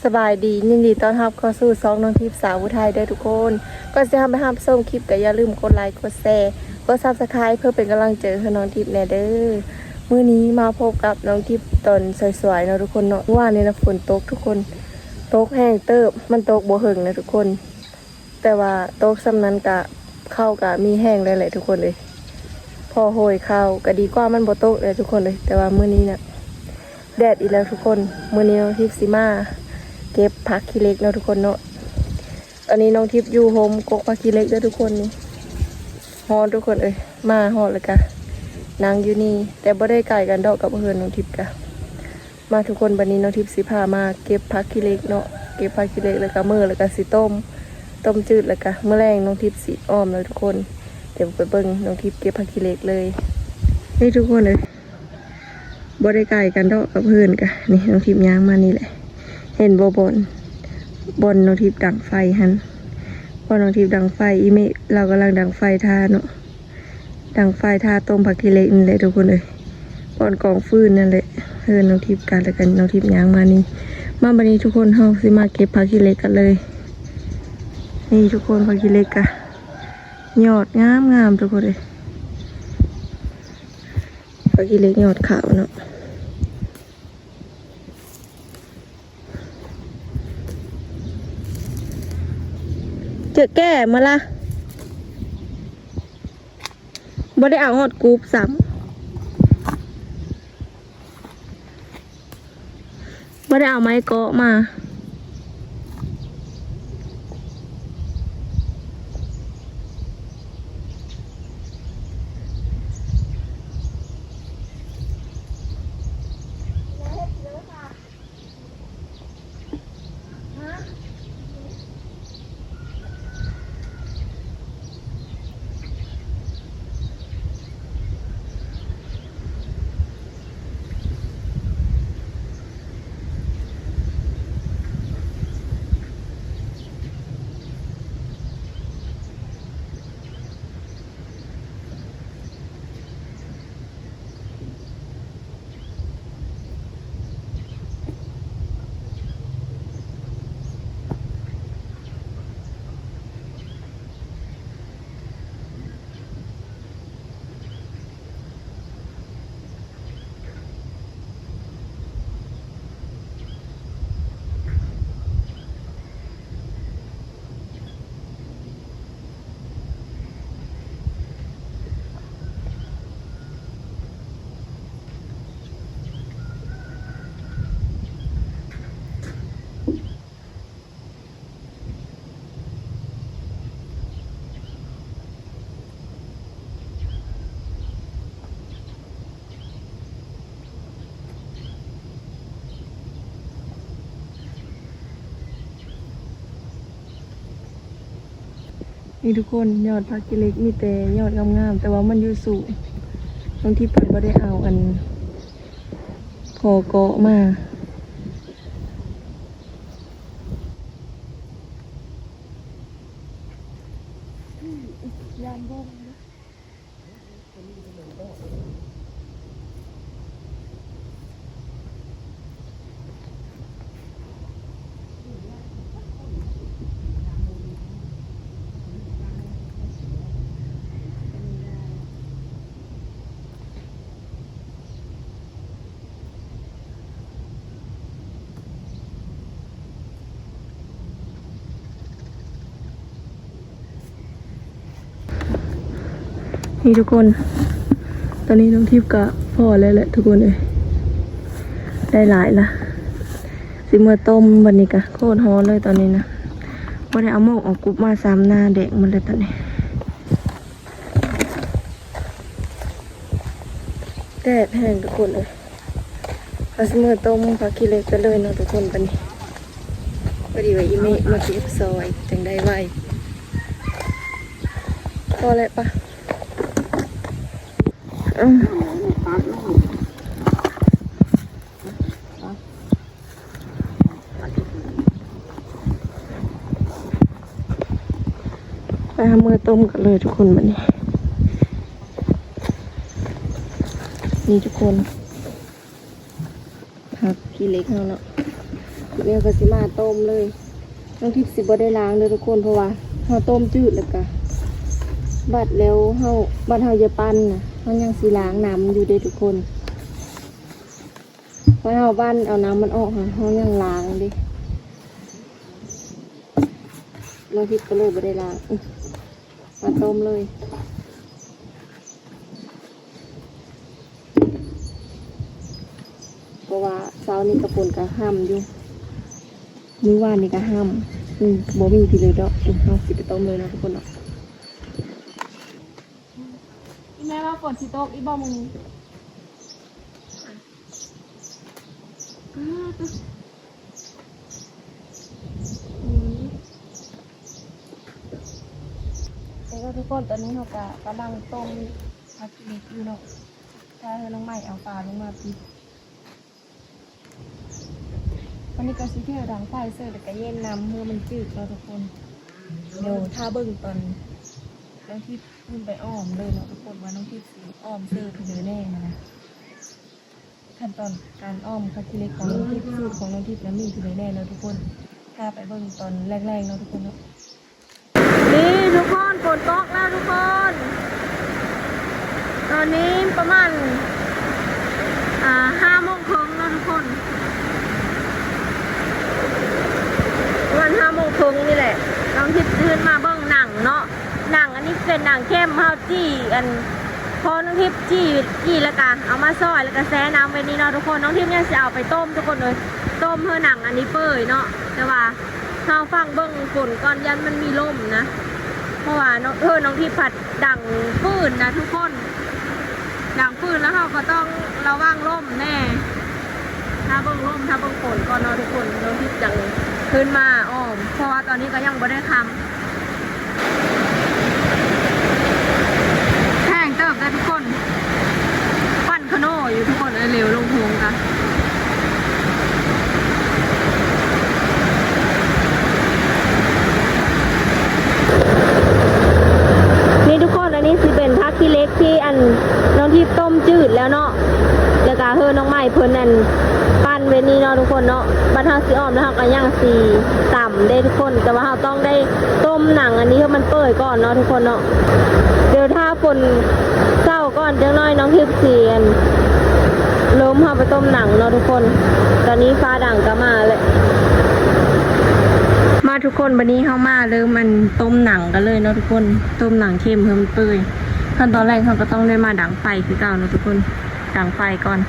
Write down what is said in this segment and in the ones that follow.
ສະບາຍດີ ຍິນດີຕ້ອນຮັບເຂົ້າສູ່ຊ່ອງນ້ອງທິບສາວຜູ້ໄທເດີທຸກຄົນ. ກ່ອນຊິເຮົາໄປຮັບຊົມຄລິບ ກໍຢ່າລືມກົດໄລ ກົດແຊ ກົດ Subscribe ເພື່ອເປັນກຳລັງໃຈໃຫ້ນ້ອງທິບແດ່ເດີ. ມື້ນີ້ມາພົບກັບນ້ອງທິບຕອນສວຍໆເນາະທຸກຄົນເນາະ. ມື້ວານນີ້ນະຝົນຕົກທຸກຄົນ ຕົກແຮງເຕີບ ມັນຕົກບໍ່ເຫິງນະທຸກຄົນ. ແຕ່ວ່າຕົກສ່ຳນັ້ນກະ ເຂົ້າກະມີແຮງແລ້ວແຫຼະທຸກຄົນເອີຍ. ພໍໂຮຍເຂົ້າກະດີກວ່າມັນບໍ່ຕົກແຫຼະທຸກຄົນເອີຍ. ແຕ່ວ່າມື້ນີ້ນະ ແດດອີກແລ້ວທຸກຄົນ. ມື້ນີ້ນ້ອງທິບຊິມາເກັບຜັກຂີ້ເຫຼັກເນາະທຸກຄົນເນາະ. ຕອນນີ້ນ້ອງທິບຢູ່ໂຮມກົກຜັກຂີ້ເຫຼັກເດີທຸກຄົນນີ້. ຮ້ອນທຸກຄົນເອີຍ. ມາຮອດແລ້ວກະນັ່ງຢູ່ນີ້ ແຕ່ບໍ່ໄດ້ໄກກັນດອກກັບເຮືອນນ້ອງທິບກະ. ມາທຸກຄົນ ບັດນີ້ນ້ອງທິບຊິພາມາເກັບຜັກຂີ້ເຫຼັກເນາະ. ເກັບຜັກຂີ້ເຫຼັກແລ້ວກະເໝີ ແລ້ວກະຊິຕົ້ມ ຕົ້ມຈືດ ແລ້ວກະມື້ແລງນ້ອງທິບຊິອ້ອມເນາະທຸກຄົນ. ດຽວໄປເບິ່ງນ້ອງທິບເກັບຜັກຂີ້ເຫຼັກເລີຍ. ນີ້ທຸກຄົນເອີຍ ບໍ່ໄດ້ໄກກັນດອກກັບເຮືອນກະ. ນີ້ນ້ອງທິບຍ່າງມານີ້ແຫຼະ. ເຫັນບໍ່ ບ່ອນ ບ່ອນນ້ອງທິບດັງໄຟຫັ້ນ? ບ່ອນນ້ອງທິບດັງໄຟ ອີເມະລາວກຳລັງດັງໄຟຖ້າເນາະ. ດັງໄຟຖ້າຕົ້ມຜັກຂີ້ເຫຼັກນີ້ແຫຼະທຸກຄົນເອີຍ. ບ່ອນກອງຟືນນັ້ນແຫຼະ ເຮືອນນ້ອງທິບກັນ. ແລ້ວກັນນ້ອງທິບຍ່າງມານີ້. ມາບັດນີ້ທຸກຄົນ ເຮົາຊິມາເກັບຜັກຂີ້ເຫຼັກກັນເລີຍ. ນີ້ທຸກຄົນ ຜັກຂີ້ເຫຼັກກະຍອດງາມໆ ທຸກຄົນເອີຍ. ຜັກຂີ້ເຫຼັກຍອດຂາວເນາະ. ເຈີແກ້ມາລະ ບໍ່ໄດ້ເອົາຮອດກູບຊ້ຳ ບໍ່ໄດ້ເອົາໄມ້ເກາະມາ. ນີ້ທຸກຄົນ ຍອດຜັກຂີ້ເຫຼັກມີແຕ່ຍອດງາມໆ ແຕ່ວ່າມັນຢູ່ສູງ. ບາງທີເພິ່ນບໍ່ໄດ້ເອົາອັນ ພໍເກາະມາ. ນີ້ທຸກຄົນ ຕອນນີ້ນ້ອງທິບກະພໍແລ້ວແຫຼະທຸກຄົນເອີຍ ໄດ້ຫຼາຍລະ ຊິເມືອຕົ້ມ. ບັດນີ້ກະໂຄດຮ້ອນເລີຍຕອນນີ້ນະ ບໍ່ໄດ້ເອົາໝອກເອົາກຸບມາຊ້ຳ ໜ້າແດງໝົດແລ້ວຕອນນີ້. ແດດແຮງທຸກຄົນເອີຍ. ເຮົາຊິເມືອຕົ້ມຜັກຂີ້ເຫຼັກກັນເລີຍເນາະທຸກຄົນ. ບັດນີ້ພໍດີວ່າອີເມະມາເກັບຊອຍ ຈັ່ງໄດ້ໄວ. ພໍແລ້ວປະ ອືມ ໄປຫາເມືອຕົ້ມກັນເລີຍທຸກຄົນ. ບັດນີ້ ນີ້ທຸກຄົນ ຜັກຂີ້ເຫຼັກເຮົາເນາະ ບາດນີ້ເຮົາກໍຊິມາຕົ້ມເລີຍ. ນ້ອງທິບຊິບໍ່ໄດ້ລ້າງເດີທຸກຄົນ ເພາະວ່າເຮົາຕົ້ມຈືດແລ້ວກະ ບັດແລ້ວເຮົາ ບັດເຮົາຈະປັ່ນນະ ເຮົາຍັງຊິລ້າງນ້ຳຢູ່ເດ້ທຸກຄົນ. ເພາະເຮົາປັ່ນເອົານ້ຳມັນອອກ ເຮົາ ເຮົາຍັງລ້າງເດ້. ນ້ອງທິບກໍເລີຍບໍ່ໄດ້ລ້າງ. ອື ມາຕົ້ມເລີຍ ເພາະວ່າເຊົ້ານີ້ກະຝົນກະຮ່ຳຢູ່ ມື້ວານນີ້ກະຮ່ຳ. ອື ບໍ່ມີພີເລີດອກ. ອື ເຮົາຊິໄປຕົ້ມເລີຍເນາະທຸກຄົນເນາະ. ອີ່ແມ່ວ່າຝົນຊິຕົກອີ່ບໍ່ມື້ນີ້? ອືມ ເອີ ທຸກຄົນ ຕອນນີ້ເຮົາກະກຳລັງຕົ້ມຜັກຂີ້ເຫຼັກຢູ່ເນາະ ຖ້າໃຫ້ນ້ອງໃໝ່ເອົາຝາລົງມາປິດ. ວັນນີ້ກະຊິຖືດັງໄຟເສີ ແລ້ວກະເຢັນນ້ຳເພື່ອມັນຈືດເນາະທຸກຄົນ. ດຽວຖ້າເບິ່ງຕອນນ້ອງທິບຂຶ້ນໄປອ້ອມເລີຍເນາະທຸກຄົນ ວ່ານ້ອງທິບຊິອ້ອມເສີເທື່ອແນ່ຫັ້ນນະ. ຂັ້ນຕອນການອ້ອມຜັກຂີ້ເຫຼັກຂອງນ້ອງທິບ ສູດຂອງນ້ອງທິບນະ ມີເທື່ອແນ່ເນາະທຸກຄົນ. ຖ້າໄປເບິ່ງຕອນແລກໆເນາະທຸກຄົນເນາະ. ນີ້ທຸກຄົນ ຝົນຕົກແລ້ວທຸກຄົນ. ຕອນນີ້ປະມານ ອ່າ ຫ້າໂມງເຄິ່ງເນາະທຸກຄົນ ປະມານຫ້າໂມງເຄິ່ງນີ້ແຫຼະ. ນ້ອງທິບຕື່ນມາເບິ່ງໜັງເນາະ. ໜັງອັນນີ້ເປັນໜັງເຂັ້ມ ເຮົາຈີ່ອັນ ພໍນ້ອງທິບຈີ່ ຈີ່ແລ້ວກະເອົາມາຊອຍ ແລ້ວກະແຊ່ນ້ຳໄວ້ນີ້ເນາະທຸກຄົນ. ນ້ອງທິບຍັງຊິເອົາໄປຕົ້ມທຸກຄົນເອີຍ ຕົ້ມເພື່ອໜັງອັນນີ້ເປື່ອຍເນາະ. ແຕ່ວ່າເຮົາຟັງເບິ່ງຝົນກ່ອນ ຢ້ານມັນມີລົມນະ ເພາະວ່ານ້ອງ ເອີ ນ້ອງທິບພັດດັງຟືນນະທຸກຄົນ. ດັງຟືນແລ້ວເຮົາກໍຕ້ອງລະວັງລົມແນ່. ຖ້າເບິ່ງລົມ ຖ້າເບິ່ງຝົນກ່ອນເນາະທຸກຄົນ ນ້ອງທິບຈັ່ງຂຶ້ນມາອ້ອມ ເພາະວ່າຕອນນີ້ກໍຍັງບໍ່ໄດ້ຄ່ຳ. ແພງເຕີບເດີທຸກຄົນ ປັ່ນຂະໂນຢູ່ທຸກຄົນເອີຍ ເຫຼວລົງໂພງກະ. ນີ້ທຸກຄົນ ອັນນີ້ຊິເປັນຜັກຂີ້ເຫຼັກທີ່ອັນນ້ອງທິບຕົ້ມຈືດແລ້ວເນາະ ແລ້ວກະເຮີນ້ອງໃໝ່ເພິ່ນອັນ ປັ່ນໄວ້ນີ້ເນາະທຸກຄົນເນາະ. ບັດເຮົາຊິອ້ອມແລ້ວ ເຮົາກໍຍັງຊິຕຳເດ້ທຸກຄົນ ແຕ່ວ່າເຮົາຕ້ອງໄດ້ຕົ້ມໜັງອັນນີ້ໃຫ້ມັນເປື່ອຍກ່ອນເນາະທຸກຄົນເນາະ. ດຽວຖ້າຝົນເຊົາກ່ອນຈັກໜ້ອຍ ນ້ອງທິບຊິອັນ ເລີ່ມເຮົາໄປຕົ້ມໜັງເນາະທຸກຄົນ. ຕອນນີ້ຟ້າດັງກໍມາແລ້ວ ມາທຸກຄົນ ບັດນີ້ເຮົາມາເລີ່ມອັນຕົ້ມໜັງກັນເລີຍເນາະທຸກຄົນ. ຕົ້ມໜັງເຂັ້ມໃຫ້ມັນເປື່ອຍ ຂັ້ນຕອນແລກເຮົາກໍຕ້ອງໄດ້ມາດັງໄຟຄືເກົ່າເນາະທຸກຄົນ ດັງໄຟກ່ອນ.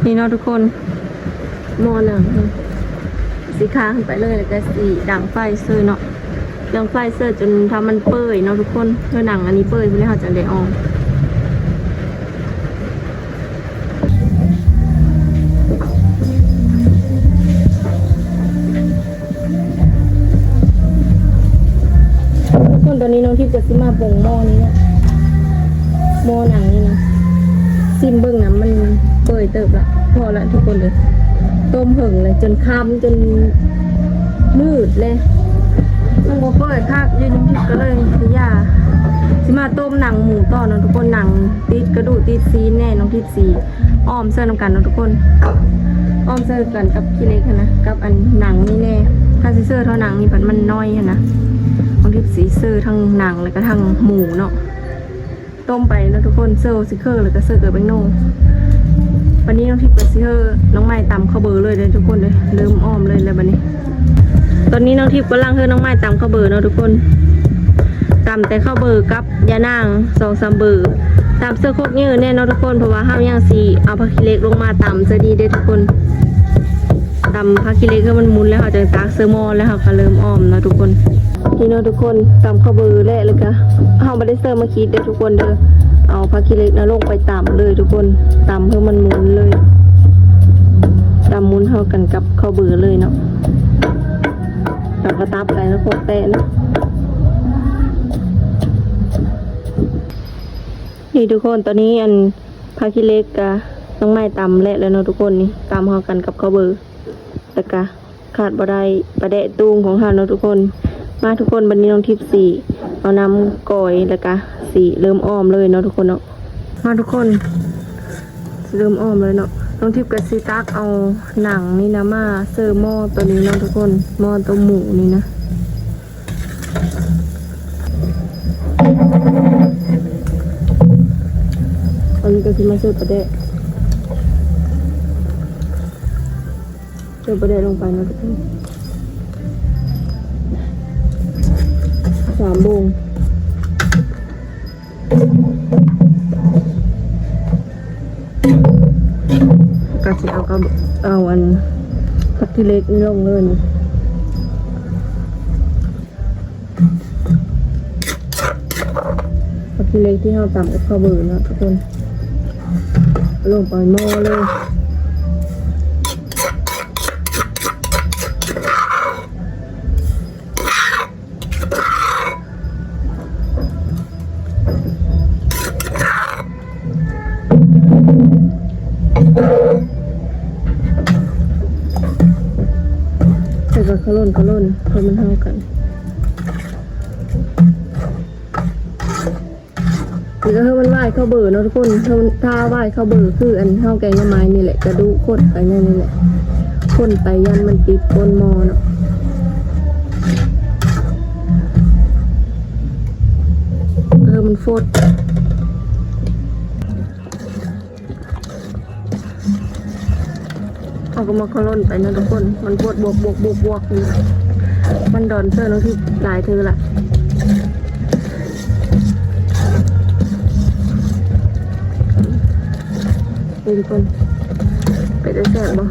ນີ້ເນາະທຸກຄົນ ໝໍ້ໜັງຊິຄາຂຶ້ນໄປເລີຍ ແລ້ວກະຊິດັງໄຟເຊີເນາະ. ດັງໄຟເຊີຈົນຖ້າມັນເປື່ອຍເນາະທຸກຄົນ ເພື່ອໜັງອັນນີ້ເປື່ອຍພຸ້ນແລ້ວເຮົາຈັ່ງໄດ້ອອກ. ທຸກຄົນ ຕອນນີ້ນ້ອງທິບກໍຊິມາເບິ່ງໝໍ້ນີ້ເນາະ ໝໍ້ໜັງນີ້ນະ ຊິມເບິ່ງນຳ ມັນເປື່ອຍເຕີບລະ ພໍລະທຸກຄົນເອີຍ. ຕົ້ມເຫິງແລ້ວ ຈົນຄ່ຳ ຈົນມືດແລ້ວ ມັນບໍ່ເປື່ອຍຄັກຢູ່ ນ້ອງທິບກໍເລີຍຊິຢ່າ ຊິມາຕົ້ມໜັງໝູຕໍ່ເນາະທຸກຄົນ. ໜັງຕິດກະດູກຕິດຊີ້ນແນ່ ນ້ອງທິບຊິ ອ້ອມເສີນຳກັນເນາະທຸກຄົນ ອ້ອມເສີກັນກັບຂີ້ເຫຼັກຫັ້ນນະ ກັບອັນໜັງນີ້ແນ່. ຖ້າຊິເສີເທົ່າໜັງນີ້ພັດມັນນ້ອຍຫັ້ນນະ ນ້ອງທິບຊິເສີທັງໜັງແລ້ວກະທັງໝູເນາະ. ຕົ້ມໄປເນາະທຸກຄົນ ເສີຊິເຄີແລ້ວກະເສີເກີແປ້ງໂນ. ບັດນີ້ນ້ອງທິບກໍຊິເຮີນ້ອງໃໝ່ຕຳເຂົ້າເບີເລີຍເດີທຸກຄົນເດີ ເລີ່ມອ້ອມເລີຍແລ້ວບັດນີ້. ຕອນນີ້ນ້ອງທິບກຳລັງເຮີນ້ອງໃໝ່ຕຳເຂົ້າເບີເນາະທຸກຄົນ ຕຳແຕ່ເຂົ້າເບີກັບ ຍານາງ ສອງສາມເບີ ຕຳເຊິ່ງຄົກເຍີແນ່ເນາະທຸກຄົນ ເພາະວ່າເຮົາຍັງຊິເອົາຜັກຂີ້ເຫຼັກລົງມາຕຳເຊິ່ງນີ້ເດ້ທຸກຄົນ. ຕຳຜັກຂີ້ເຫຼັກໃຫ້ມັນໝຸ່ນ ແລ້ວເຮົາຈັ່ງຕັກເຊິ່ງໝໍ້ ແລ້ວເຮົາກໍເລີ່ມອ້ອມເນາະທຸກຄົນ. ນີ້ເນາະທຸກຄົນ ຕຳເຂົ້າເບີແຫຼະ ແລ້ວກໍເຮົາບໍ່ໄດ້ເສີມໝາກຂີດເດີທຸກຄົນເດີ. ເອົາຜັກຂີ້ເຫຼັກນະລົງໄປຕຳເລີຍທຸກຄົນ ຕຳໃຫ້ມັນໝຸ່ນເລີຍ ຕຳໝຸ່ນເຂົ້າກັນກັບເຂົ້າເບີເລີຍເນາະ. ເຮົາກໍຕັກໃສ່ແລ້ວໂຄກແຕະເນາະ. ນີ້ທຸກຄົນ ຕອນນີ້ອັນ ຜັກຂີ້ເຫຼັກກະ ນ້ອງໄມ້ຕຳແຫຼະແລ້ວເນາະທຸກຄົນ. ນີ້ຕຳເຂົ້າກັນກັບເຂົ້າເບີ ແລ້ວກະຂາດບໍ່ໄດ້ປາແດະຕຸງຂອງເຮົາເນາະທຸກຄົນ. ມາທຸກຄົນ ບັດນີ້ນ້ອງທິບຊິເອົານ້ຳກ່ອຍ ແລ້ວກະຊິເລີ່ມອ້ອມເລີຍເນາະທຸກຄົນເນາະ. ມາທຸກຄົນ ຊິເລີ່ມອ້ອມເລີຍເນາະ. ນ້ອງທິບກະຊິຕັກເອົາໜັງນີ້ນະມາເສີມໝໍ້ໂຕນີ້ເນາະທຸກຄົນ ໝໍ້ຕົ້ມໝູນີ້ນະ. ອັນນີ້ກໍຊິມາເສີປາແດະ ເສີປາແດະລົງໄປເນາະທຸກຄົນ ສາມໂບງ. ກໍຊິເອົາກັບ ເອົາອັນ ຜັກຂີ້ເຫຼັກນີ້ລົງເລີຍ. ຜັກຂີ້ເຫຼັກທີ່ເຮົາຕຳກັບເຂົ້າເບີເນາະທຸກຄົນ ລົງໄປໝໍ້ເລີຍ. ແລ້ວກໍຂະຫຼົ່ນຂະຫຼົ່ນໃຫ້ມັນເຂົ້າກັນ. ແລ້ວກໍໃຫ້ມັນຫວາຍເຂົ້າເບີເນາະທຸກຄົນ. ຖ້າ ຖ້າຫວາຍເຂົ້າເບີຄືອັນເຮົາແກງໜໍ່ໄມ້ນີ້ແຫຼະ ກະດູຄົນໄປແນວນີ້ແຫຼະ ຄົນໄປຢ້ານມັນຕິດກົ້ນໝໍ້ເນາະ. ເອີ ມັນຟົດ. ເຮົາກໍມາຂະຫຼົ່ນໄປເນາະທຸກຄົນ ມັນບວກໆໆໆຢູ່ ມັນດອນເຕີນ້ອງທິບຫຼາຍເທື່ອລະ. ເບິ່ງກ່ອນ ເປັນຕາແຊບບໍ່?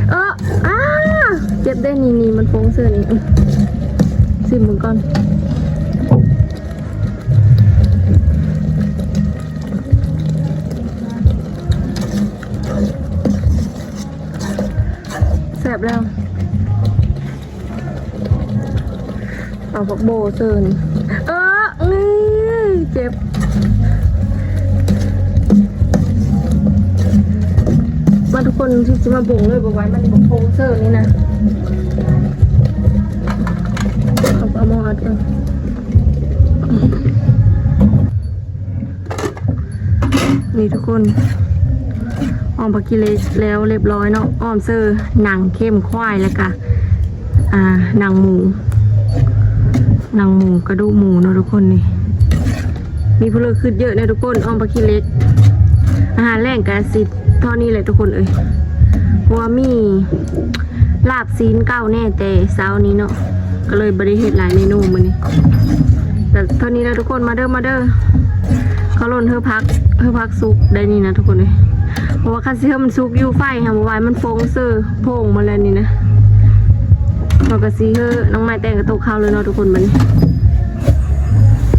ເອີ ອາ ເຈັບເດ້ ນີ້ໆ ມັນຟົງເຊື່ອນີ້ ຊິມເບິ່ງກ່ອນ. ແຊບແລ້ວ ເອົາຜັກໂບເຊີນ. ເອີ ນີ້ ເຈັບ. ມາທຸກຄົນ ຊິມາເບິ່ງເລີຍ ບໍ່ໄຫວ ມັນບໍ່ໂພງເຊີນນີ້ນະ. ເອົາ ເອົາໝໍ້ອັດກ່ອນ. ນີ້ທຸກຄົນ ອ້ອມຜັກຂີ້ເຫຼັກແລ້ວຮຽບຮ້ອຍເນາະ ອ້ອມເຊີໜັງເຂັມຄວາຍ ແລ້ວກະ ອ່າ ໜັງໝູ ໜັງໝູ ກະດູກໝູເນາະທຸກຄົນ. ນີ້ມີຜູ້ເລີກຄຶດເຍອະແນ່ທຸກຄົນ ອ້ອມຜັກຂີ້ເຫຼັກ. ອາຫານແລງກະຊິເທົ່ານີ້ແຫຼະທຸກຄົນເອີຍ ເພາະວ່າມີ ລາບຊີ້ນເກົ່າແນ່ແຕ່ເຊົ້ານີ້ເນາະ ກໍເລີຍບໍ່ໄດ້ເຮັດຫຼາຍເມນູມື້ນີ້. ແຕ່ເທົ່ານີ້ແຫຼະທຸກຄົນ ມາເດີ ມາເດີ ເຂົາຫຼົ່ນເຮີຜັກ ເຮີຜັກສຸກໄດ້ນີ້ນະທຸກຄົນເອີຍ ເພາະວ່າຄັນຊິເຮີມັນສຸກຢູ່ໄຟຫັ້ນ ບໍ່ໄຫວ ມັນຟົງເຊີ ໂພງໝົດແລ້ວນີ້ນະ. ເຮົາກໍຊິເຮີນ້ອງໄມ້ແຕ່ງກະໂຕະເຂົ້າເລີຍເນາະທຸກຄົນ ບັດນີ້.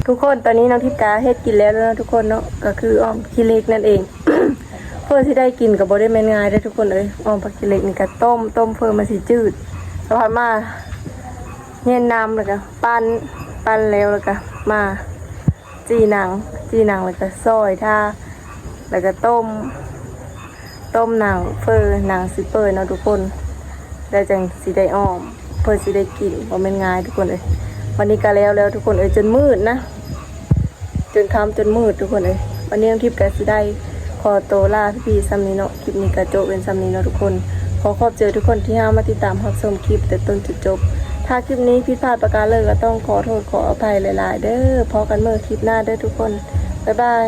ທຸກຄົນ ຕອນນີ້ນ້ອງທິບກະເຮັດກິນແລ້ວເນາະທຸກຄົນເນາະ ກໍຄືອ້ອມຂີ້ເຫຼັກນັ້ນເອງ. ເພື່ອຊິໄດ້ກິນກໍບໍ່ໄດ້ແມ່ນງ່າຍເດ້ທຸກຄົນເອີຍ. ອ້ອມຜັກຂີ້ເຫຼັກນີ້ກໍຕົ້ມ ຕົ້ມເພື່ອມັນຊິຈືດ ແລ້ວພັດມາແຫຍນນ້ຳ ແລ້ວກໍປັ່ນ ປັ່ນແລ້ວ ແລ້ວກໍມາຈີ່ໜັງ ຈີ່ໜັງ ແລ້ວກໍຊອຍທາ ແລ້ວກໍຕົ້ມ ຕົ້ມໜັງເຝີ ໜັງຊິເປີເນາະທຸກຄົນ ແລ້ວຈັ່ງຊິໄດ້ອ້ອມ ເພື່ອຊິໄດ້ກິນ ບໍ່ແມ່ນງ່າຍທຸກຄົນເອີຍ. ວັນນີ້ກໍແລ້ວແລ້ວທຸກຄົນເອີຍ ຈົນມືດນະ. ຈົນຄ່ຳຈົນມືດທຸກຄົນເອີຍ. ວັນນີ້ນ້ອງທິບກໍຊິໄດ້ຂໍໂຕລາພີ່ໆສ່ຳນີ້ເນາະ. ຄລິບນີ້ກໍຈົບເປັນສ່ຳນີ້ເນາະທຸກຄົນ. ຂໍຂອບໃຈທຸກຄົນທີ່ເຂົ້າມາຕິດຕາມຮັບຊົມຄລິບແຕ່ຕົ້ນຈົນຈົບ. ຖ້າຄລິບນີ້ຜິດພາດປະການໃດກໍຕ້ອງຂໍໂທດຂໍອະໄພຫຼາຍໆເດີ. ພໍ້ກັນໃໝ່ຄລິບໜ້າເດີທຸກຄົນ. ບາຍບາຍ.